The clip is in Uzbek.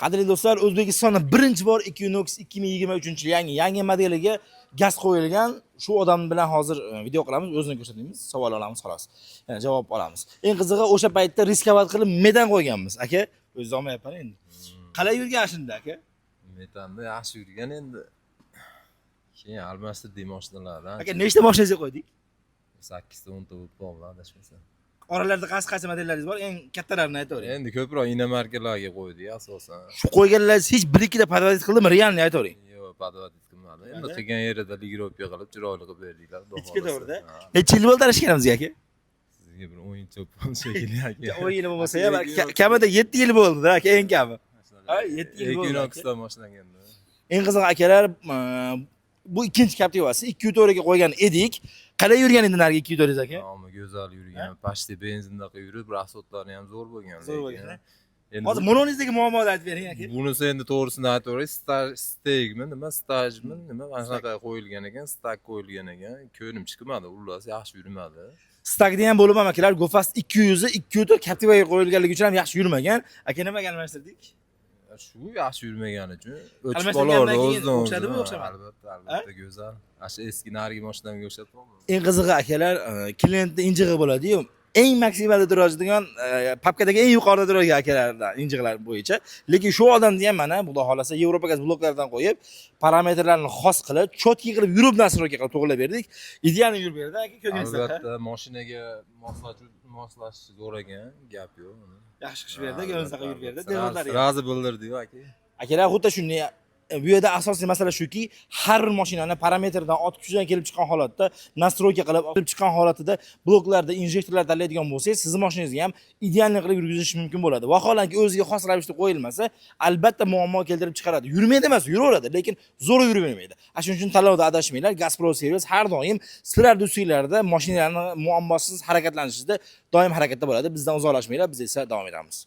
Qadrli do'stlar, O'zbekistonda birinchi bor Equinox 2023 yangi yangi modeliga gaz qo'yilgan. Shu odam bilan hozir video qilamiz, o'zini ko'rsatamiz, savol olamiz xolos. Ya'ni javob olamiz. Eng qizig'i, o'sha paytda рисковать qilib metan qo'yganmiz, aka. O'zingiz olmayapman endi. Qalay yurgan shunda, aka? Metanda yaxshi yurgan endi. Keyin almashtirdik mashinalardan. Aka, nechta mashinangizga qo'ydik? 8 ta, 10 ta bo'lib qoldi, adashmasam. Oralarida qaysi qaysi modellaringiz bor? Eng kattalarini aytavering. Endi ko'proq иномарка larga qo'ydik asosan. Shu qo'yganlaringiz hech bir ikkita подводить qildimi? Реально aytavering. Yo'q, подводить qilmadi. Endi Nima? qilgan yerida регулировка qilib, chiroyli qilib berdiklar. Xudo Ichki xohlasa. to'g'rida. Ha, Necha yil bo'ldi tanishganimizga, aka? Sizga bir 10 yil bo'ldi shekilli, aka. 10 yil bo'lmasa ham, kamida 7 yil bo'ldi-da, aka, eng kami. Ha, 7 yil bo'ldi, aka. Equinoxdan boshlanganda. Eng qizig'i, akalar, bu ikkinchi Captiva'si 2.4 ga qo'ygan edik. Qalay yurgan edi narigi 2.4 aka? Ammo go'zal yurgan, почти benzindaqa yurib, расход lari ham zo'r bo'lgan. Zo'r Lekin bo'lgan, endi Hozir mononingizdagi muammoni aytib bering, aka. Bunisi endi to'g'risini aytaveray, stegmi, nima, stajmi, nima, mana shunaqa qo'yilgan ekan, стак qo'yilgan ekan. Ko'nim chiqmadi, xullas, yaxshi yurmadi. Стак ni ham bo'lib ham, akalar, Go Fast 200 2.4 Captiva'ga qo'yilganligi uchun ham yaxshi yurmagan. Aka, nimaga almashtirdik? Shu yaxshi yurmagani uchun o'chib Almashtirgandan qolardi keyin o'zidan o'zi. o'xshadimi, o'xshamadi? Albatta, albatta go'zal. Ana shu eski narigi mashinamga o'xshab qoldi. Eng qizig'i, akalar, klientni injig'i bo'ladi-yu. Eng maksimalda turadigan, papkadagi eng yuqorida turadigan akalardan injiqlar bo'yicha. Lekin shu odamni ham mana, xudo xohlasa, Yevropa gaz bloklaridan qo'yib, parametrlarni xos qilib, чётко qilib yurib, настройка qilib to'g'rilab berdik. Идеально yurib berdi, aka, ko'rgansizlar. Albatta, mashinaga moslashish zo'r ekan, gap yo'q uni. Yaxshi qilib berdi, ko'nglingizni yurib berdi. Сразу Devotlar. Сразу bildirdi-yu, aka. Akalar, xuddi shunday, bu yerda asosiy masala shuki, har bir mashinani parametrdan, ot kuchidan kelib chiqqan holatda настройка qilib olib chiqqan holatida bloklarda injektorlar tanlaydigan bo'lsangiz, sizni mashinangizga ham идеальный qilib yurgizish mumkin bo'ladi. Vaholanki, o'ziga xos ravishda qo'yilmasa, albatta muammo keltirib chiqaradi. Yurmaydi emas, yuraveradi, lekin zo'r yuravermaydi. Ana shuning uchun tanlovda adashmanglar. Gazpro servis har doim sizlarni ustinglarda mashinalarni muammosiz harakatlanishida doim harakatda bo'ladi. Bizdan uzoqlashmanglar, biz esa davom etamiz.